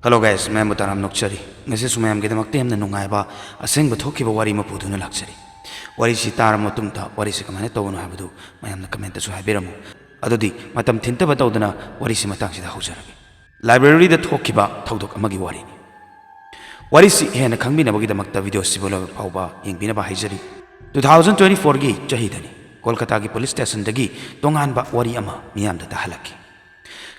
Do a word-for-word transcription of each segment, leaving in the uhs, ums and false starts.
Hello guys, ꯃꯌꯥꯝꯕꯨ ꯇꯔꯥꯝ ꯅꯣꯛꯆꯔꯤ꯫ ꯉꯁꯤꯁꯨ ꯃꯌꯥꯝꯒꯤꯗꯃꯛꯇ ꯌꯥꯝꯅ ꯅꯨꯡꯉꯥꯏꯕ, ꯑꯁꯦꯡꯕ ꯊꯣꯛꯈꯤꯕ ꯋꯥꯔꯤ ꯑꯃ ꯄꯨꯗꯨꯅ ꯂꯥꯛꯆꯔꯤ꯫ ꯋꯥꯔꯤꯁꯤ ꯇꯥꯔꯕ ꯃꯇꯨꯡꯗ ꯋꯥꯔꯤꯁꯤ ꯀꯃꯥꯏꯅ ꯇꯧꯕꯅꯣ ꯍꯥꯏꯕꯗꯨ ꯃꯌꯥꯝꯅ commentꯇꯁꯨ ꯍꯥꯏꯕꯤꯔꯝꯃꯨ꯫ ꯑꯗꯨꯗꯤ ꯃꯇꯝ ꯊꯤꯟꯊꯕ ꯇꯧꯗꯅ ꯋꯥꯔꯤꯁꯤ ꯃꯇꯥꯡꯁꯤꯗ ꯍꯧꯖꯔꯒꯦ꯫ Libraryꯗ ꯊꯣꯛꯈꯤꯕ ꯊꯧꯗꯣꯛ ꯑꯃꯒꯤ ꯋꯥꯔꯤꯅꯤ꯫ ꯋꯥꯔꯤꯁꯤ ꯍꯦꯟꯅ ꯈꯪꯕꯤꯅꯕꯒꯤꯗꯃꯛꯇ videoꯁꯤꯕꯨ ꯂꯣꯏꯕ ꯐꯥꯎꯕ ꯌꯦꯡꯕꯤꯅꯕ ꯍꯥꯏꯖꯔꯤ꯫ Two thousand twenty fourꯒꯤ ꯆꯍꯤꯗꯅꯤ꯫ ꯀꯣꯜꯀꯇꯥꯒꯤ police stationꯗꯒꯤ ꯇꯣꯉꯥꯟꯕ ꯋꯥꯔꯤ ꯑꯃ ꯃꯤꯌꯥꯝꯗ ꯇꯥꯍꯜꯂꯛꯈꯤ꯫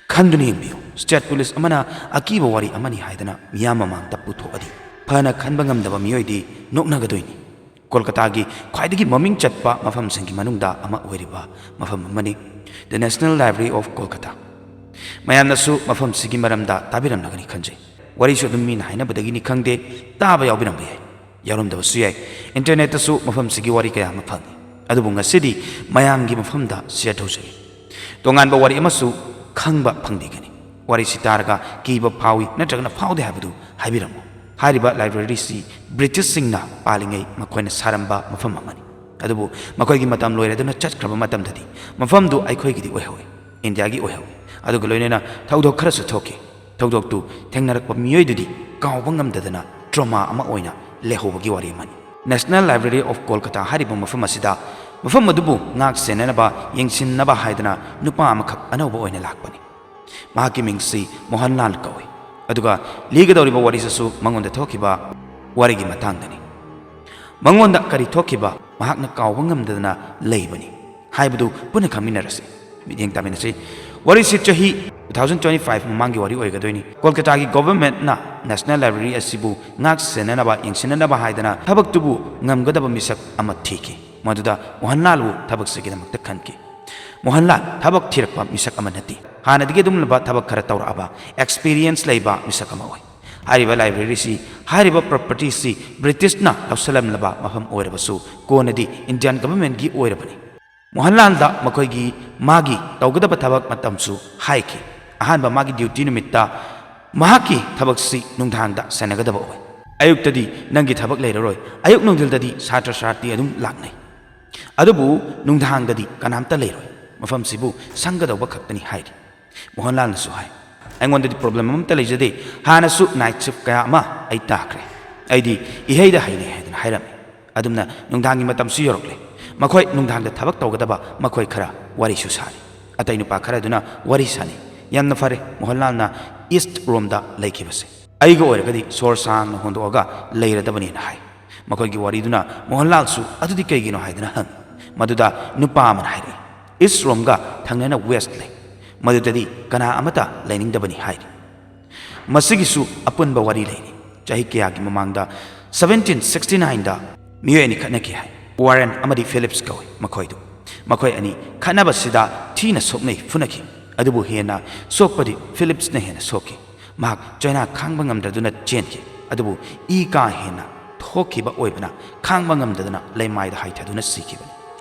ꯈꯟꯗꯨꯅ ꯌꯦꯡꯕꯤꯌꯨ, state police ꯑꯃꯅ ꯑꯀꯤꯕ ꯋꯥꯔꯤ ꯑꯃꯅꯤ ꯍꯥꯏꯗꯅ ꯃꯤꯌꯥꯝ ꯃꯃꯥꯡꯗ ꯄꯨꯊꯣꯛꯑꯗꯤ ꯐꯅ ꯈꯟꯕ ꯉꯝꯗꯕ ꯃꯤꯑꯣꯏꯗꯤ ꯅꯣꯛꯅꯒꯗꯣꯏꯅꯤ꯫ ꯀꯣꯜꯀꯇꯥꯒꯤ ꯈ꯭ꯋꯥꯏꯗꯒꯤ ꯃꯃꯤꯡ ꯆꯠꯄ ꯃꯐꯝꯁꯤꯡꯒꯤ ꯃꯅꯨꯡꯗ ꯑꯃ ꯑꯣꯏꯔꯤꯕ ꯃꯐꯝ ꯑꯃꯅꯤ, The National Library of Kolkata꯫ ꯃꯌꯥꯝꯅꯁꯨ ꯃꯐꯝꯁꯤꯒꯤ ꯃꯔꯝꯗ ꯇꯥꯕꯤꯔꯝꯂꯒꯅꯤ ꯈꯟꯖꯩ꯫ ꯋꯥꯔꯤꯁꯨ ꯑꯗꯨꯝ ꯃꯤꯅ ꯍꯥꯏꯅꯕꯗꯒꯤꯅꯤ ꯈꯪꯗꯦ, ꯇꯥꯕ ꯌꯥꯎꯕꯤꯔꯝꯕ ꯌꯥꯏ, ꯌꯥꯎꯔꯝꯗꯕꯁꯨ ꯌꯥꯏ꯫ Internetꯇꯁꯨ ꯃꯐꯝꯁꯤꯒꯤ ꯋꯥꯔꯤ ꯀꯌꯥ ꯑꯃ ꯐꯪꯏ꯫ ꯑꯗꯨꯕꯨ ꯉꯁꯤꯗꯤ ꯃꯌꯥꯝꯒꯤ ꯃꯐꯝꯗ share ꯇꯧꯖꯒꯦ꯫ ꯇꯣꯉꯥꯟꯕ ꯋꯥꯔꯤ ꯑꯃꯁꯨ ꯈꯪꯕ ꯐꯪꯕꯤꯒꯅꯤ꯫ ꯋꯥꯔꯤꯁꯤ ꯇꯥꯔꯒ ꯀꯤꯕ ꯐꯥꯎꯏ ꯅꯠꯇ꯭ꯔꯒꯅ ꯐꯥꯎꯗꯦ ꯍꯥꯏꯕꯗꯨ ꯍꯥꯏꯕꯤꯔꯝꯃꯨ꯫ ꯍꯥꯏꯔꯤꯕ libraryꯁꯤ Britishꯁꯤꯡꯅ ꯄꯥꯜꯂꯤꯉꯩ ꯃꯈꯣꯏꯅ ꯁꯥꯔꯝꯕ ꯃꯐꯝ ꯑꯃꯅꯤ꯫ ꯑꯗꯨꯕꯨ ꯃꯈꯣꯏꯒꯤ ꯃꯇꯝ ꯂꯣꯏꯔꯗꯨꯅ ꯆꯠꯈ꯭ꯔꯕ ꯃꯇꯝꯗꯗꯤ ꯃꯐꯝꯗꯨ ꯑꯩꯈꯣꯏꯒꯤꯗꯤ ꯑꯣꯏꯍꯧꯏ, ꯏꯟꯗꯤꯌꯥꯒꯤ ꯑꯣꯏꯍꯧꯏ꯫ ꯑꯗꯨꯒ ꯂꯣꯏꯅꯅ ꯊꯧꯗꯣꯛ ꯈꯔꯁꯨ ꯊꯣꯛꯈꯤ꯫ ꯊꯧꯗꯣꯛꯇꯨ ꯊꯦꯡꯅꯔꯛꯄ ꯃꯤꯑꯣꯏꯗꯨꯗꯤ ꯀꯥꯎꯕ ꯉꯝꯗꯗꯅ trauma ꯑꯃ ꯑꯣꯏꯅ ꯂꯩꯍꯧꯕꯒꯤ ꯋꯥꯔꯤ ꯑꯃꯅꯤ꯫ National Library of Kolkata ꯍꯥꯏꯔꯤꯕ ꯃꯐꯝ ꯑꯁꯤꯗ ꯃꯐꯝ ꯑꯗꯨꯕꯨ ꯉꯥꯛ ꯁꯦꯟꯅꯅꯕ, ꯌꯦꯡꯁꯤꯟꯅꯕ ꯍꯥꯏꯗꯅ ꯅꯨꯄꯥ ꯑꯃꯈꯛ ꯑꯅꯧꯕ ꯑꯣꯏꯅ ꯂꯥꯛꯄꯅꯤ꯫ ꯃꯍꯥꯛꯀꯤ ꯃꯤꯡꯁꯤ ꯃꯣꯍꯟꯂꯥꯜ ꯀꯧꯏ꯫ ꯑꯗꯨꯒ ꯂꯤꯒꯗꯧꯔꯤꯕ ꯋꯥꯔꯤꯁꯤꯁꯨ ꯃꯉꯣꯟꯗ ꯊꯣꯛꯈꯤꯕ ꯋꯥꯔꯤꯒꯤ ꯃꯇꯥꯡꯗꯅꯤ꯫ ꯃꯉꯣꯟꯗ ꯀꯔꯤ ꯊꯣꯛꯈꯤꯕ ꯃꯍꯥꯛꯅ ꯀꯥꯎꯕ ꯉꯝꯗꯗꯅ ꯂꯩꯕꯅꯤ ꯍꯥꯏꯕꯗꯨ ꯄꯨꯟꯅ ꯈꯪꯃꯤꯟꯅꯔꯁꯤ꯫ ꯃꯤꯠꯌꯦꯡ ꯇꯥꯃꯤꯟꯅꯁꯤ꯫ ꯋꯥꯔꯤꯁꯤ ꯆꯍꯤ two thousand twenty five ꯃꯃꯥꯡꯒꯤ ꯋꯥꯔꯤ ꯑꯣꯏꯒꯗꯣꯏꯅꯤ꯫ ꯀꯣꯜꯀꯇꯥꯒꯤ governmentꯅ National Library ꯑꯁꯤꯕꯨ ꯉꯥꯛ ꯁꯦꯟꯅꯅꯕ, ꯌꯦꯡꯁꯤꯟꯅꯅꯕ ꯍꯥꯏꯗꯅ ꯊꯕꯛꯇꯨꯕꯨ ꯉꯝꯒꯗꯕ ꯃꯤꯁꯛ ꯑꯃ ꯊꯤꯈꯤ꯫ ꯃꯗꯨꯗ ꯃꯣꯍꯟꯂꯥꯜꯕꯨ ꯊꯕꯛꯁꯤꯒꯤꯗꯃꯛꯇ ꯈꯟꯈꯤ꯫ ꯃꯣꯍꯟꯂꯥꯜ ꯊꯕꯛ ꯊꯤꯔꯛꯄ ꯃꯤꯁꯛ ꯑꯃ ꯅꯠꯇꯦ꯫ ꯍꯥꯟꯅꯗꯒꯤ ꯑꯗꯨꯒꯨꯝꯂꯕ ꯊꯕꯛ ꯈꯔ ꯇꯧꯔꯛꯑꯕ, experience ꯂꯩꯕ ꯃꯤꯁꯛ ꯑꯃ ꯑꯣꯏ꯫ ꯍꯥꯏꯔꯤꯕ libraryꯁꯤ, ꯍꯥꯏꯔꯤꯕ propertyꯁꯤ Britishꯅ ꯂꯧꯁꯤꯜꯂꯝꯂꯕ ꯃꯐꯝ ꯑꯣꯏꯔꯕꯁꯨ ꯀꯣꯟꯅꯗꯤ Indian governmentꯀꯤ ꯑꯣꯏꯔꯕꯅꯤ꯫ ꯃꯣꯍꯟꯂꯥꯜꯗ ꯃꯈꯣꯏꯒꯤ, ꯃꯥꯒꯤ ꯇꯧꯒꯗꯕ ꯊꯕꯛ ꯃꯇꯝꯁꯨ ꯍꯥꯏꯈꯤ꯫ ꯑꯍꯥꯟꯕ ꯃꯥꯒꯤ duty ꯅꯨꯃꯤꯠꯇ ꯃꯍꯥꯛꯀꯤ ꯊꯕꯛꯁꯤ ꯅꯨꯡꯗꯥꯡꯗ ꯁꯦꯟꯅꯒꯗꯕ ꯑꯣꯏ꯫ ꯑꯌꯨꯛꯇꯗꯤ ꯅꯪꯒꯤ ꯊꯕꯛ ꯂꯩꯔꯔꯣꯏ, ꯑꯌꯨꯛ ꯅꯨꯡꯊꯤꯜꯗꯗꯤ ꯁꯥꯇ꯭ꯔ ꯁꯥꯇ꯭ꯔꯤ ꯑꯗꯨꯝ ꯂꯥꯛꯅꯩ꯫ ꯑꯗꯨꯕꯨ ꯅꯨꯡꯗꯥꯡꯗꯗꯤ ꯀꯅꯥꯝꯇ ꯂꯩꯔꯣꯏ, ꯃꯐꯝꯁꯤꯕꯨ ꯁꯪꯒꯗꯧꯕ ꯈꯛꯇꯅꯤ ꯍꯥꯏꯔꯤ꯫ ꯃꯣꯍꯟꯂꯥꯜꯅꯁꯨ ꯍꯥꯏ, ꯑꯩꯉꯣꯟꯗꯗꯤ ꯄ꯭ꯔꯣꯕ꯭ꯂꯦꯝ ꯑꯃꯠꯇ ꯂꯩꯖꯗꯦ꯫ ꯍꯥꯟꯅꯁꯨ ꯅꯥꯏꯠ ꯁꯤꯐ ꯀꯌꯥ ꯑꯃ ꯑꯩ ꯇꯥꯈ꯭ꯔꯦ꯫ ꯑꯩꯗꯤ ꯏꯍꯩꯗ ꯍꯩꯅꯩ ꯍꯥꯏꯗꯨꯅ ꯍꯥꯏꯔꯝꯃꯤ꯫ ꯑꯗꯨꯝꯅ ꯅꯨꯡꯗꯥꯡꯒꯤ ꯃꯇꯝꯁꯨ ꯌꯧꯔꯛꯂꯦ꯫ ꯃꯈꯣꯏ ꯅꯨꯡꯗꯥꯡꯗ ꯊꯕꯛ ꯇꯧꯒꯗꯕ ꯃꯈꯣꯏ ꯈꯔ ꯋꯥꯔꯤꯁꯨ ꯁꯥꯔꯤ꯫ ꯑꯇꯩ ꯅꯨꯄꯥ ꯈꯔꯗꯨꯅ ꯋꯥꯔꯤ ꯁꯥꯅꯩ꯫ ꯌꯥꯝꯅ ꯐꯔꯦ ꯃꯣꯍꯟꯂꯥꯜꯅ ꯏꯁ꯭ꯠ ꯔꯣꯝꯗ ꯂꯩꯈꯤꯕꯁꯦ꯫ ꯑꯩꯒ ꯑꯣꯏꯔꯒꯗꯤ ꯁꯣꯔ ꯁꯥꯡꯅ ꯍꯣꯟꯗꯣꯛꯑꯒ ꯂꯩꯔꯗꯕꯅꯦꯅ ꯍꯥꯏ꯫ ꯃꯈꯣꯏꯒꯤ ꯋꯥꯔꯤꯗꯨꯅ ꯃꯣꯍꯟꯂꯥꯜꯁꯨ ꯑꯗꯨꯗꯤ ꯀꯩꯒꯤꯅꯣ ꯍꯥꯏꯗꯨꯅ ꯍꯪꯉꯤ꯫ ꯃꯗꯨꯗ ꯅꯨꯄꯥ ꯑꯃꯅ ꯍꯥꯏꯔꯛꯏ, ꯏꯁ꯭ꯠ ꯔꯣꯝꯒ ꯊꯪꯅꯅ ꯋꯦꯁ꯭ꯠ ꯂꯩ꯫ ꯃꯗꯨꯗꯗꯤ ꯀꯅꯥ ꯑꯃꯠꯇ ꯂꯩꯅꯤꯡꯗꯕꯅꯤ ꯍꯥꯏꯔꯤ꯫ ꯃꯁꯤꯒꯤꯁꯨ ꯑꯄꯨꯟꯕ ꯋꯥꯔꯤ ꯂꯩꯔꯤ꯫ ꯆꯍꯤ ꯀꯌꯥꯒꯤ ꯃꯃꯥꯡꯗ, ꯁꯕꯦꯟꯇꯤꯟ ꯁꯤꯛꯁꯇꯤ ꯅꯥꯏꯟꯗ ꯃꯤꯑꯣꯏ ꯑꯅꯤ ꯈꯠꯅꯈꯤ ꯍꯥꯏ꯫ ꯋꯥꯔꯦꯟ ꯑꯃꯗꯤ ꯐꯤꯂꯤꯞꯁ ꯀꯧꯏ ꯃꯈꯣꯏꯗꯨ꯫ ꯃꯈꯣꯏ ꯑꯅꯤ ꯈꯠꯅꯕꯁꯤꯗ ꯊꯤꯅ ꯁꯣꯛꯅꯩ, ꯐꯨꯅꯈꯤ꯫ ꯑꯗꯨꯕꯨ ꯍꯦꯟꯅ ꯁꯣꯛꯄꯗꯤ ꯐꯤꯂꯤꯞꯁꯅ ꯍꯦꯟꯅ ꯁꯣꯛꯈꯤ꯫ ꯃꯍꯥꯛ ꯆꯩꯅꯥ ꯈꯥꯡꯕ ꯉꯝꯗꯗꯨꯅ ꯆꯦꯟꯈꯤ꯫ ꯑꯗꯨꯕꯨ ꯏ ꯀꯥ ꯍꯦꯟꯅ ꯊꯣꯛꯈꯤꯕ ꯑꯣꯏꯕꯅ ꯈꯥꯡꯕ ꯉꯝꯗꯗꯨꯅ ꯂꯩꯃꯥꯏꯗ ꯍꯥꯏꯊꯗꯨꯅ ꯁꯤꯈꯤꯕꯅꯤ꯫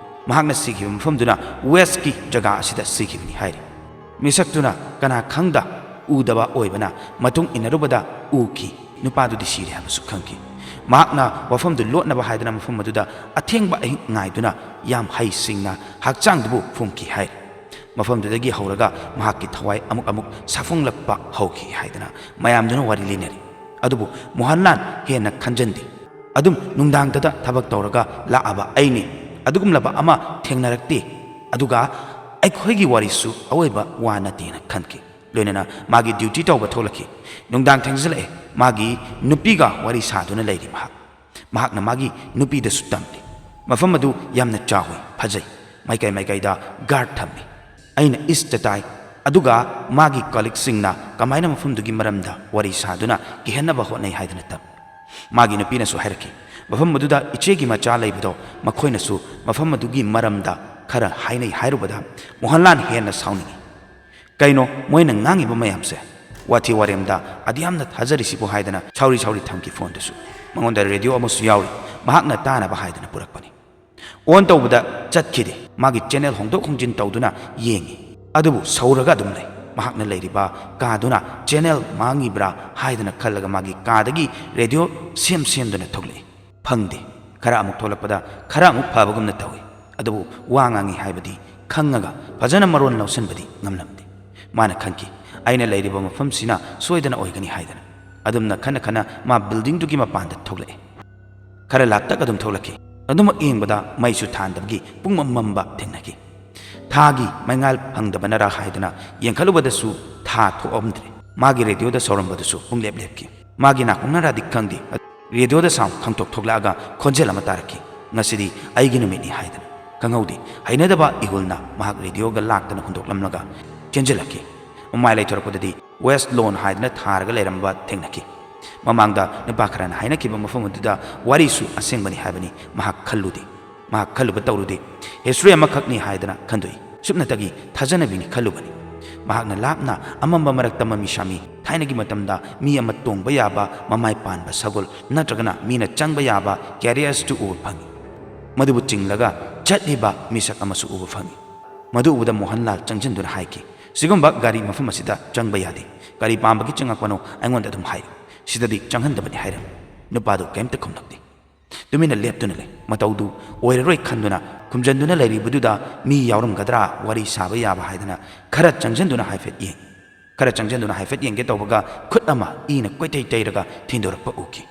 ꯃꯍꯥꯛꯅ ꯁꯤꯈꯤꯕ ꯃꯐꯝꯗꯨꯅ ꯋꯦꯁ꯭ꯠꯀꯤ ꯖꯒꯥ ꯑꯁꯤꯗ ꯁꯤꯈꯤꯕꯅꯤ ꯍꯥꯏꯔꯤ꯫ ꯃꯤꯁꯛꯇꯨꯅ ꯀꯅꯥ ꯈꯪꯗ ꯎꯗꯕ ꯑꯣꯏꯕꯅ ꯃꯇꯨꯡ ꯏꯟꯅꯔꯨꯕꯗ ꯎꯈꯤ꯫ ꯅꯨꯄꯥꯗꯨꯗꯤ ꯁꯤꯔꯦ ꯍꯥꯏꯕꯁꯨ ꯈꯪꯈꯤ꯫ ꯃꯍꯥꯛꯅ ꯋꯥꯐꯝꯗꯨ ꯂꯣꯠꯅꯕ ꯍꯥꯏꯗꯅ ꯃꯐꯝ ꯑꯗꯨꯗ ꯑꯊꯦꯡꯕ ꯑꯍꯤꯡ ꯉꯥꯏꯗꯨꯅ ꯌꯥꯝ ꯍꯩꯁꯤꯡꯅ ꯍꯛꯆꯥꯡꯗꯨꯕꯨ ꯐꯨꯝꯈꯤ ꯍꯥꯏꯔꯤ꯫ ꯃꯐꯝꯗꯨꯗꯒꯤ ꯍꯧꯔꯒ ꯃꯍꯥꯛꯀꯤ ꯊꯋꯥꯏ ꯑꯃꯨꯛ ꯑꯃꯨꯛ ꯁꯥꯐꯣꯡꯂꯛꯄ ꯍꯧꯈꯤ ꯍꯥꯏꯗꯅ ꯃꯌꯥꯝꯗꯨꯅ ꯋꯥꯔꯤ ꯂꯤꯅꯔꯤ꯫ ꯑꯗꯨꯕꯨ ꯃꯣꯍꯟꯂꯥꯜ ꯍꯦꯟꯅ ꯈꯟꯖꯟꯗꯦ꯫ ꯑꯗꯨꯝ ꯅꯨꯡꯗꯥꯡꯗꯇ ꯊꯕꯛ ꯇꯧꯔꯒ ꯂꯥꯛꯑꯕ ꯑꯩꯅꯤ꯫ ꯑꯗꯨꯒꯨꯝꯂꯕ ꯑꯃ ꯊꯦꯡꯅꯔꯛꯇꯦ꯫ ꯑꯗꯨꯒ ꯑꯩꯈꯣꯏꯒꯤ ꯋꯥꯔꯤꯁꯨ ꯑꯋꯣꯏꯕ ꯋꯥ ꯅꯠꯇꯦꯅ ꯈꯟꯈꯤ꯫ ꯂꯣꯏꯅꯅ ꯃꯥꯒꯤ ꯗ꯭ꯌꯨꯇꯤ ꯇꯧꯕ ꯊꯣꯛꯂꯛꯈꯤ꯫ ꯅꯨꯡꯗꯥꯡ ꯊꯦꯡꯖꯤꯜꯂꯛꯑꯦ꯫ ꯃꯥꯒꯤ ꯅꯨꯄꯤꯒ ꯋꯥꯔꯤ ꯁꯥꯗꯨꯅ ꯂꯩꯔꯤ ꯃꯍꯥꯛ꯫ ꯃꯍꯥꯛꯅ ꯃꯥꯒꯤ ꯅꯨꯄꯤꯗꯁꯨ ꯇꯝꯂꯤ꯫ ꯃꯐꯝ ꯑꯗꯨ ꯌꯥꯝꯅ ꯆꯥꯎꯏ, ꯐꯖꯩ꯫ ꯃꯥꯏꯀꯩ ꯃꯥꯏꯀꯩꯗ ꯒꯥꯔꯗ ꯊꯝꯃꯤ꯫ ꯑꯩꯅ ꯏꯁ꯭ꯠꯇ ꯇꯥꯏ꯫ ꯑꯗꯨꯒ ꯃꯥꯒꯤ ꯀꯂꯤꯒꯁꯤꯡꯅ ꯀꯃꯥꯏꯅ ꯃꯐꯝꯗꯨꯒꯤ ꯃꯔꯝꯗ ꯋꯥꯔꯤ ꯁꯥꯗꯨꯅ ꯀꯤꯍꯟꯅꯕ ꯍꯣꯠꯅꯩ ꯍꯥꯏꯗꯅ ꯇꯝꯃꯤ꯫ ꯃꯥꯒꯤ ꯅꯨꯄꯤꯅꯁꯨ ꯍꯥꯏꯔꯛꯈꯤ, ꯃꯐꯝ ꯑꯗꯨꯗ ꯏꯆꯦꯒꯤ ꯃꯆꯥ ꯂꯩꯕꯗꯣ ꯃꯈꯣꯏꯅꯁꯨ ꯃꯐꯝ ꯑꯗꯨꯒꯤ ꯃꯔꯝꯗ ꯈꯔ ꯍꯥꯏꯅꯩ ꯍꯥꯏꯔꯨꯕꯗ ꯃꯣꯍꯟꯂꯥꯜ ꯍꯦꯟꯅ ꯁꯥꯎꯅꯤꯡꯏ꯫ ꯀꯩꯅꯣ ꯃꯣꯏꯅ ꯉꯥꯡꯉꯤꯕ ꯃꯌꯥꯝꯁꯦ? ꯋꯥꯊꯤ ꯋꯥꯔꯦꯝꯗ ꯑꯗꯨꯌꯥꯝꯅ ꯊꯥꯖꯔꯤꯁꯤꯕꯨ ꯍꯥꯏꯗꯅ ꯁꯥꯎꯔꯤ ꯁꯥꯎꯔꯤ ꯊꯝꯈꯤ ꯐꯣꯟꯗꯨꯁꯨ꯫ ꯃꯉꯣꯟꯗ ꯔꯦꯗꯤꯑꯣ ꯑꯃꯁꯨ ꯌꯥꯎꯔꯤ, ꯃꯍꯥꯛꯅ ꯇꯥꯅꯕ ꯍꯥꯏꯗꯅ ꯄꯨꯔꯛꯄꯅꯤ꯫ ꯑꯣꯟ ꯇꯧꯕꯗ ꯆꯠꯈꯤꯗꯦ꯫ ꯃꯥꯒꯤ ꯆꯦꯅꯦꯜ ꯍꯣꯡꯗꯣꯛ ꯍꯣꯡꯖꯤꯟ ꯇꯧꯗꯨꯅ ꯌꯦꯡꯉꯤ꯫ ꯑꯗꯨꯕꯨ ꯁꯧꯔꯒ ꯑꯗꯨꯝ ꯂꯩ꯫ ꯃꯍꯥꯛꯅ ꯂꯩꯔꯤꯕ ꯀꯥꯗꯨꯅ ꯆꯦꯅꯦꯜ ꯃꯥꯡꯉꯤꯕ꯭ꯔꯥ ꯍꯥꯏꯗꯅ ꯈꯜꯂꯒ ꯃꯥꯒꯤ ꯀꯥꯗꯒꯤ ꯔꯦꯗꯤꯑꯣ ꯁꯦꯝ ꯁꯦꯝꯗꯨꯅ ꯊꯣꯛꯂꯛꯏ꯫ ꯐꯪꯗꯦ꯫ ꯈꯔ ꯑꯃꯨꯛ ꯊꯣꯛꯂꯛꯄꯗ ꯈꯔ ꯑꯃꯨꯛ ꯐꯕꯒꯨꯝꯅ ꯇꯧꯏ꯫ ꯑꯗꯨꯕꯨ ꯋꯥ ꯉꯥꯡꯉꯤ ꯍꯥꯏꯕꯗꯤ ꯈꯪꯉꯒ ꯐꯖꯅ ꯃꯔꯣꯟ ꯂꯧꯁꯤꯟꯕꯗꯤ ꯉꯝꯂꯝꯗꯦ꯫ ꯃꯥꯅ ꯈꯟꯈꯤ, ꯑꯩꯅ ꯂꯩꯔꯤꯕ ꯃꯐꯝꯁꯤꯅ ꯁꯣꯏꯗꯅ ꯑꯣꯏꯒꯅꯤ ꯍꯥꯏꯗꯅ꯫ ꯑꯗꯨꯝꯅ ꯈꯟꯅ ꯈꯟꯅ ꯃꯥ buildingꯗꯨꯒꯤ ꯃꯄꯥꯟꯗ ꯊꯣꯛꯂꯛꯑꯦ꯫ ꯈꯔ ꯂꯥꯞꯇꯛ ꯑꯗꯨꯝ ꯊꯣꯛꯂꯛꯈꯤ꯫ ꯑꯗꯨꯃꯛ ꯌꯦꯡꯕꯗ ꯃꯩꯁꯨ ꯊꯥꯟꯗꯕꯒꯤ ꯄꯨꯡꯃꯝ ꯃꯝꯕ ꯊꯦꯡꯅꯈꯤ꯫ ꯊꯥꯒꯤ ꯃꯩꯉꯥꯜ ꯐꯪꯗꯕꯅꯔꯥ ꯍꯥꯏꯗꯨꯅ ꯌꯦꯡꯈꯠꯂꯨꯕꯗꯁꯨ ꯊꯥ ꯊꯣꯛꯑꯝꯗ꯭ꯔꯦ꯫ ꯃꯥꯒꯤ radioꯗ ꯁꯧꯔꯝꯕꯗꯨꯁꯨ ꯄꯨꯡꯂꯦꯞ ꯂꯦꯞꯈꯤ꯫ ꯃꯥꯒꯤ ꯅꯥꯀꯣꯡꯅꯔꯥꯗꯤ ꯈꯪꯗꯦ, radioꯗ sound ꯈꯪꯊꯣꯛ ꯊꯣꯛꯂꯛꯑꯒ ꯈꯣꯟꯖꯦꯜ ꯑꯃ ꯇꯥꯔꯛꯈꯤ, "ꯉꯁꯤꯗꯤ ꯑꯩꯒꯤ ꯅꯨꯃꯤꯠꯅꯤ" ꯍꯥꯏꯗꯅ꯫ ꯈꯪꯍꯧꯗꯦ, ꯍꯩꯅꯗꯕ ꯏꯍꯨꯜꯅ ꯃꯍꯥꯛ radioꯒ ꯂꯥꯛꯇꯅ ꯍꯨꯟꯗꯣꯛꯂꯝꯂꯒ ꯆꯦꯟꯖꯜꯂꯛꯈꯤ꯫ ꯃꯃꯥꯏ ꯂꯩꯊꯣꯔꯛꯄꯗꯗꯤ West Lawn ꯍꯥꯏꯗꯅ ꯊꯥꯔꯒ ꯂꯩꯔꯝꯕ ꯊꯦꯡꯅꯈꯤ꯫ ꯃꯃꯥꯡꯗ ꯅꯨꯄꯥ ꯈꯔꯅ ꯍꯥꯏꯅꯈꯤꯕ ꯃꯐꯝ ꯑꯗꯨꯗ ꯋꯥꯔꯤꯁꯨ ꯑꯁꯦꯡꯕꯅꯤ ꯍꯥꯏꯕꯅꯤ ꯃꯍꯥꯛ ꯈꯜꯂꯨꯗꯦ꯫ ꯃꯍꯥꯛ ꯈꯜꯂꯨꯕ ꯇꯧꯔꯨꯗꯦ꯫ History ꯑꯃꯈꯛꯅꯤ ꯍꯥꯏꯗꯅ ꯈꯟꯗꯣꯛꯏ꯫ ꯁꯨꯞꯅꯇꯒꯤ ꯊꯥꯖꯅꯕꯤꯅꯤ ꯈꯜꯂꯨꯕꯅꯤ꯫ ꯃꯍꯥꯛꯅ ꯂꯥꯞꯅ ꯑꯃꯝꯕ ꯃꯔꯛꯇ ꯃꯃꯤ ꯁꯥꯃꯤ, ꯊꯥꯏꯅꯒꯤ ꯃꯇꯝꯗ ꯃꯤ ꯑꯃ ꯇꯣꯡꯕ ꯌꯥꯕ ꯃꯃꯥꯏ ꯄꯥꯟꯕ ꯁꯒꯣꯜ ꯅꯠꯇ꯭ꯔꯒꯅ ꯃꯤꯅ ꯆꯪꯕ ꯌꯥꯕ carriageꯇꯨ ꯎꯕ ꯐꯪꯏ꯫ ꯃꯗꯨꯕꯨ ꯆꯤꯡꯂꯒ ꯆꯠꯂꯤꯕ ꯃꯤꯁꯛ ꯑꯃꯁꯨ ꯎꯕ ꯐꯪꯏ꯫ ꯃꯗꯨ ꯎꯕꯗ ꯃꯣꯍꯟꯂꯥꯜ ꯆꯪꯁꯤꯟꯗꯨꯅ ꯍꯥꯏꯈꯤ, "ꯁꯤꯒꯨꯝꯕ ꯒꯥꯔꯤ ꯃꯐꯝ ꯑꯁꯤꯗ ꯆꯪꯕ ꯌꯥꯗꯦ꯫ ꯀꯔꯤ ꯄꯥꯝꯕꯒꯤ ꯆꯪꯉꯛꯄꯅꯣ ꯑꯩꯉꯣꯟꯗ ꯑꯗꯨꯝ ꯍꯥꯏꯌꯨ꯫ ꯁꯤꯗꯗꯤ ꯆꯪꯍꯟꯗꯕꯅꯤ" ꯍꯥꯏꯔꯝꯃꯤ꯫ ꯅꯨꯄꯥꯗꯨ ꯀꯔꯤꯝꯇ ꯈꯨꯝꯂꯛꯇꯦ꯫ ꯇꯨꯃꯤꯟꯅ ꯂꯦꯞꯇꯨꯅ ꯂꯩ꯫ ꯃꯇꯧꯗꯨ ꯑꯣꯏꯔꯔꯣꯏ ꯈꯟꯗꯨꯅ ꯈꯨꯝꯖꯟꯗꯨꯅ ꯂꯩꯔꯤꯕꯗꯨꯗ ꯃꯤ ꯌꯥꯎꯔꯝꯒꯗ꯭ꯔꯥ ꯋꯥꯔꯤ ꯁꯥꯕ ꯌꯥꯕ ꯍꯥꯏꯗꯅ ꯈꯔ ꯆꯪꯁꯤꯟꯗꯨꯅ ꯍꯥꯏꯐꯦꯠ ꯌꯦꯡ꯫ ꯈꯔ ꯆꯪꯁꯤꯟꯗꯨꯅ ꯍꯥꯏꯐꯦꯠ ꯌꯦꯡꯒꯦ ꯇꯧꯕꯒ ꯈꯨꯠ ꯑꯃ ꯏꯅ ꯀꯣꯏꯇꯩ ꯇꯩꯔꯒ ꯊꯤꯟꯗꯣꯔꯛꯄ ꯎꯈꯤ꯫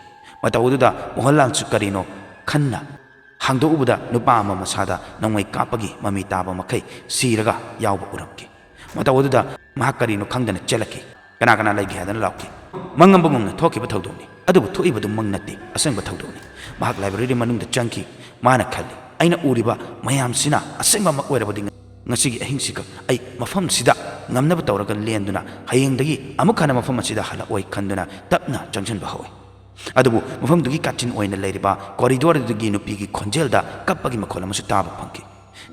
ꯃꯇꯧ ꯑꯗꯨꯗ ꯃꯣꯍꯟꯂꯥꯜꯁꯨ ꯀꯔꯤꯅꯣ ꯈꯟꯅ ꯍꯥꯡꯗꯣꯛꯎꯕꯗ ꯅꯨꯄꯥ ꯑꯃ ꯃꯁꯥꯗ ꯅꯣꯡꯃꯩ ꯀꯥꯞꯄꯒꯤ ꯃꯃꯤ ꯇꯥꯕ ꯃꯈꯩ ꯁꯤꯔꯒ ꯌꯥꯎꯕ ꯎꯔꯝꯈꯤ꯫ ꯃꯇꯧ ꯑꯗꯨꯗ ꯃꯍꯥꯛ ꯀꯔꯤꯅꯣ ꯈꯪꯗꯅ ꯆꯦꯜꯂꯛꯈꯤ꯫ ꯀꯅꯥ ꯀꯅꯥ ꯂꯩꯒꯦ ꯍꯥꯏꯗꯅ ꯂꯥꯎꯈꯤ꯫ ꯃꯪ ꯑꯃꯒꯨꯝꯅ ꯊꯣꯛꯈꯤꯕ ꯊꯧꯗꯣꯛꯅꯤ꯫ ꯑꯗꯨꯕꯨ ꯊꯣꯛꯏꯕꯗꯨ ꯃꯪ ꯅꯠꯇꯦ, ꯑꯁꯦꯡꯕ ꯊꯧꯗꯣꯛꯅꯤ꯫ ꯃꯍꯥꯛ library ꯃꯅꯨꯡꯗ ꯆꯪꯈꯤ꯫ ꯃꯥꯅ ꯈꯜꯂꯤ, "ꯑꯩꯅ ꯎꯔꯤꯕ ꯃꯌꯥꯝꯁꯤꯅ ꯑꯁꯦꯡꯕꯃꯛ ꯑꯣꯏꯔꯕꯗꯤ ꯉꯁꯤꯒꯤ ꯑꯍꯤꯡꯁꯤꯈꯛ ꯑꯩ ꯃꯐꯝꯁꯤꯗ ꯉꯝꯅꯕ ꯇꯧꯔꯒ ꯂꯦꯟꯗꯨꯅ ꯍꯌꯦꯡꯗꯒꯤ ꯑꯃꯨꯛ ꯍꯟꯅ ꯃꯐꯝ ꯑꯁꯤꯗ ꯍꯜꯂꯛꯑꯣꯏ" ꯈꯟꯗꯨꯅ ꯇꯞꯅ ꯆꯪꯁꯤꯟꯕ ꯍꯧꯏ꯫ ꯑꯗꯨꯕꯨ ꯃꯐꯝꯗꯨꯒꯤ ꯀꯥꯆꯤꯟ ꯑꯣꯏꯅ ꯂꯩꯔꯤꯕ corridor ꯑꯗꯨꯒꯤ ꯅꯨꯄꯤꯒꯤ ꯈꯣꯟꯖꯦꯜꯗ ꯀꯞꯄꯒꯤ ꯃꯈꯣꯜ ꯑꯃꯁꯨ ꯇꯥꯕ ꯐꯪꯈꯤ꯫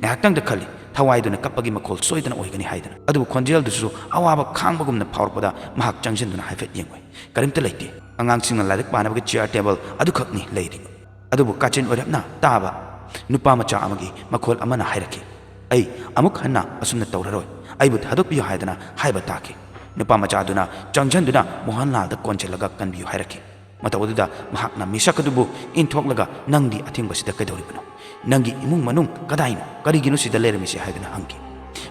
ꯉꯥꯏꯍꯥꯛꯇꯪꯗ ꯈꯜꯂꯤ, ꯊꯋꯥꯏꯗꯨꯅ ꯀꯞꯄꯒꯤ ꯃꯈꯣꯜ ꯁꯣꯏꯗꯅ ꯑꯣꯏꯒꯅꯤ ꯍꯥꯏꯗꯅ꯫ ꯑꯗꯨꯕꯨ ꯈꯣꯟꯖꯦꯜꯗꯨꯁꯨ ꯑꯋꯥꯕ ꯈꯥꯡꯕꯒꯨꯝꯅ ꯐꯥꯎꯔꯛꯄꯗ ꯃꯍꯥꯛ ꯆꯪꯁꯤꯟꯗꯨꯅ ꯍꯥꯏꯐꯦꯠ ꯌꯦꯡꯉꯨꯏ꯫ ꯀꯔꯤꯝꯇ ꯂꯩꯇꯦ꯫ ꯑꯉꯥꯡꯁꯤꯡꯅ ꯂꯥꯏꯔꯤꯛ ꯄꯥꯅꯕꯒꯤ chair table ꯑꯗꯨꯈꯛꯅꯤ ꯂꯩꯔꯤꯕ꯫ ꯑꯗꯨꯕꯨ ꯀꯥꯆꯤꯟ ꯑꯣꯏꯔꯞꯅ ꯇꯥꯕ ꯅꯨꯄꯥ ꯃꯆꯥ ꯑꯃꯒꯤ ꯃꯈꯣꯜ ꯑꯃꯅ ꯍꯥꯏꯔꯛꯈꯤ, "ꯑꯩ ꯑꯃꯨꯛ ꯍꯟꯅ ꯑꯁꯨꯝꯅ ꯇꯧꯔꯔꯣꯏ꯫ ꯑꯩꯕꯨ ꯊꯥꯗꯣꯛꯄꯤꯌꯨ" ꯍꯥꯏꯗꯅ ꯍꯥꯏꯕ ꯇꯥꯈꯤ꯫ ꯅꯨꯄꯥ ꯃꯆꯥꯗꯨꯅ ꯆꯪꯁꯤꯟꯗꯨꯅ ꯃꯣꯍꯟꯂꯥꯜꯗ ꯀꯣꯟꯁꯤꯜꯂꯒ ꯀꯟꯕꯤꯌꯨ ꯍꯥꯏꯔꯛꯈꯤ꯫ ꯃꯇꯧ ꯑꯗꯨꯗ ꯃꯍꯥꯛꯅ ꯃꯤꯁꯛ ꯑꯗꯨꯕꯨ ꯏꯟꯊꯣꯛꯂꯒ, "ꯅꯪꯗꯤ ꯑꯊꯦꯡꯕꯁꯤꯗ ꯀꯩꯗꯧꯔꯤꯕꯅꯣ? ꯅꯪꯒꯤ ꯏꯃꯨꯡ ꯃꯅꯨꯡ ꯀꯗꯥꯏꯅꯣ? ꯀꯔꯤꯒꯤꯅꯣ ꯁꯤꯗ ꯂꯩꯔꯝꯃꯤꯁꯤ?" ꯍꯥꯏꯗꯨꯅ ꯍꯪꯈꯤ꯫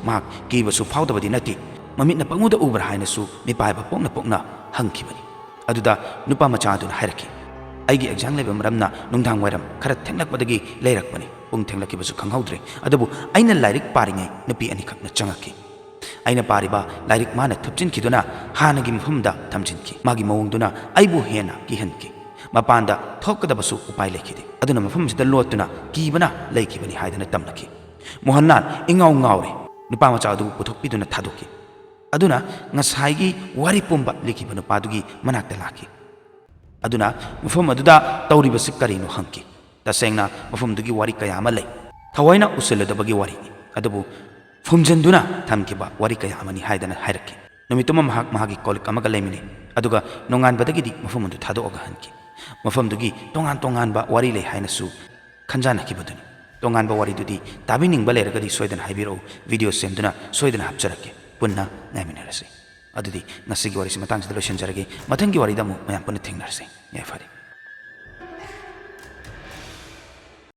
ꯃꯍꯥꯛ ꯀꯤꯕꯁꯨ ꯐꯥꯎꯗꯕꯗꯤ ꯅꯠꯇꯦ, ꯃꯃꯤꯠꯅ ꯄꯪꯎꯗ ꯎꯕ꯭ꯔꯥ ꯍꯥꯏꯅꯁꯨ ꯃꯤꯄꯥꯏꯕ ꯄꯣꯛꯅ ꯄꯣꯛꯅ ꯍꯪꯈꯤꯕꯅꯤ꯫ ꯑꯗꯨꯗ ꯅꯨꯄꯥ ꯃꯆꯥ ꯑꯗꯨꯅ ꯍꯥꯏꯔꯛꯈꯤ, "ꯑꯩꯒꯤ ꯑꯦꯛꯖꯥꯝ ꯂꯩꯕ ꯃꯔꯝꯅ ꯅꯨꯡꯗꯥꯡ ꯋꯥꯏꯔꯝ ꯈꯔ ꯊꯦꯡꯂꯛꯄꯗꯒꯤ ꯂꯩꯔꯛꯄꯅꯤ꯫ ꯄꯨꯡ ꯊꯦꯡꯂꯛꯈꯤꯕꯁꯨ ꯈꯪꯍꯧꯗ꯭ꯔꯦ꯫ ꯑꯗꯨꯕꯨ ꯑꯩꯅ ꯂꯥꯏꯔꯤꯛ ꯄꯥꯔꯤꯉꯩ ꯅꯨꯄꯤ ꯑꯅꯤꯈꯛꯅ ꯆꯪꯉꯛꯈꯤ꯫ ꯑꯩꯅ ꯄꯥꯔꯤꯕ ꯂꯥꯏꯔꯤꯛ ꯃꯥꯅ ꯊꯨꯞꯆꯤꯟꯈꯤꯗꯨꯅ ꯍꯥꯟꯅꯒꯤ ꯃꯐꯝꯗ ꯊꯝꯖꯤꯟꯈꯤ꯫ ꯃꯥꯒꯤ ꯃꯑꯣꯡꯗꯨꯅ ꯑꯩꯕꯨ ꯍꯦꯟꯅ ꯀꯤꯍꯟꯈꯤ꯫ ꯃꯄꯥꯟꯗ ꯊꯣꯛꯀꯗꯕꯁꯨ ꯎꯄꯥꯏ ꯂꯩꯈꯤꯗꯦ꯫ ꯑꯗꯨꯅ ꯃꯐꯝꯁꯤꯗ ꯂꯣꯠꯇꯨꯅ ꯀꯤꯕꯅ ꯂꯩꯈꯤꯕꯅꯤ" ꯍꯥꯏꯗꯅ ꯇꯝꯂꯛꯈꯤ꯫ ꯃꯣꯍꯟꯂꯥꯜ ꯏꯉꯥꯎ ꯉꯥꯎꯔꯦ꯫ ꯅꯨꯄꯥ ꯃꯆꯥ ꯑꯗꯨꯕꯨ ꯄꯨꯊꯣꯛꯄꯤꯗꯨꯅ ꯊꯥꯗꯣꯛꯈꯤ꯫ ꯑꯗꯨꯅ ꯉꯁꯥꯏꯒꯤ ꯋꯥꯔꯤ ꯄꯨꯝꯕ ꯂꯤꯈꯤꯕ ꯅꯨꯄꯥꯗꯨꯒꯤ ꯃꯅꯥꯛꯇ ꯂꯥꯛꯈꯤ꯫ ꯑꯗꯨꯅ ꯃꯐꯝ ꯑꯗꯨꯗ ꯇꯧꯔꯤꯕꯁꯤ ꯀꯔꯤꯅꯣ ꯍꯪꯈꯤ꯫ ꯇꯁꯦꯡꯅ ꯃꯐꯝꯗꯨꯒꯤ ꯋꯥꯔꯤ ꯀꯌꯥ ꯑꯃ ꯂꯩ꯫ ꯊꯑꯣꯏꯅ ꯎꯁꯤꯜꯂꯨꯗꯕꯒꯤ ꯋꯥꯔꯤꯅꯤ꯫ ꯑꯗꯨꯕꯨ ꯐꯨꯝꯖꯤꯟꯗꯨꯅ ꯊꯝꯈꯤꯕ ꯋꯥꯔꯤ ꯀꯌꯥ ꯑꯃꯅꯤ ꯍꯥꯏꯗꯅ ꯍꯥꯏꯔꯛꯈꯤ꯫ ꯅꯨꯃꯤꯠꯇꯨꯃ ꯃꯍꯥꯛ ꯃꯍꯥꯛꯀꯤ ꯀꯣꯂꯤꯛ ꯑꯃꯒ ꯂꯩꯃꯤꯟꯅꯩ꯫ ꯑꯗꯨꯒ ꯅꯣꯡꯉꯥꯟꯕꯗꯒꯤꯗꯤ ꯃꯐꯝ ꯑꯗꯨ ꯊꯥꯗꯣꯛꯑꯒ ꯍꯟꯈꯤ꯫ ꯃꯐꯝꯗꯨꯒꯤ ꯇꯣꯉꯥꯟ ꯇꯣꯉꯥꯟꯕ ꯋꯥꯔꯤ ꯂꯩ ꯍꯥꯏꯅꯁꯨ ꯈꯟꯖꯥꯟꯅꯈꯤꯕꯗꯨꯅꯤ꯫ ꯇꯣꯉꯥꯟꯕ ꯋꯥꯔꯤꯗꯨꯗꯤ ꯇꯥꯕꯤꯅꯤꯡꯕ ꯂꯩꯔꯒꯗꯤ ꯁꯣꯏꯗꯅ ꯍꯥꯏꯕꯤꯔꯛꯎ꯫ ꯚꯤꯗꯤꯑꯣ ꯁꯦꯝꯗꯨꯅ ꯁꯣꯏꯗꯅ ꯍꯥꯞꯆꯔꯛꯀꯦ꯫ ꯄꯨꯟꯅ ꯉꯥꯏꯃꯤꯟꯅꯔꯁꯤ꯫ ꯑꯗꯨꯗꯤ ꯉꯁꯤꯒꯤ ꯋꯥꯔꯤꯁꯤ ꯃꯇꯥꯡꯁꯤꯗ ꯂꯣꯏꯁꯤꯟꯖꯔꯒꯦ꯫ ꯃꯊꯪꯒꯤ ꯋꯥꯔꯤꯗ ꯑꯃꯨꯛ ꯃꯌꯥꯝ ꯄꯨꯟꯅ ꯊꯦꯡꯅꯔꯁꯤ꯫ ꯌꯥꯏꯐꯔꯦ꯫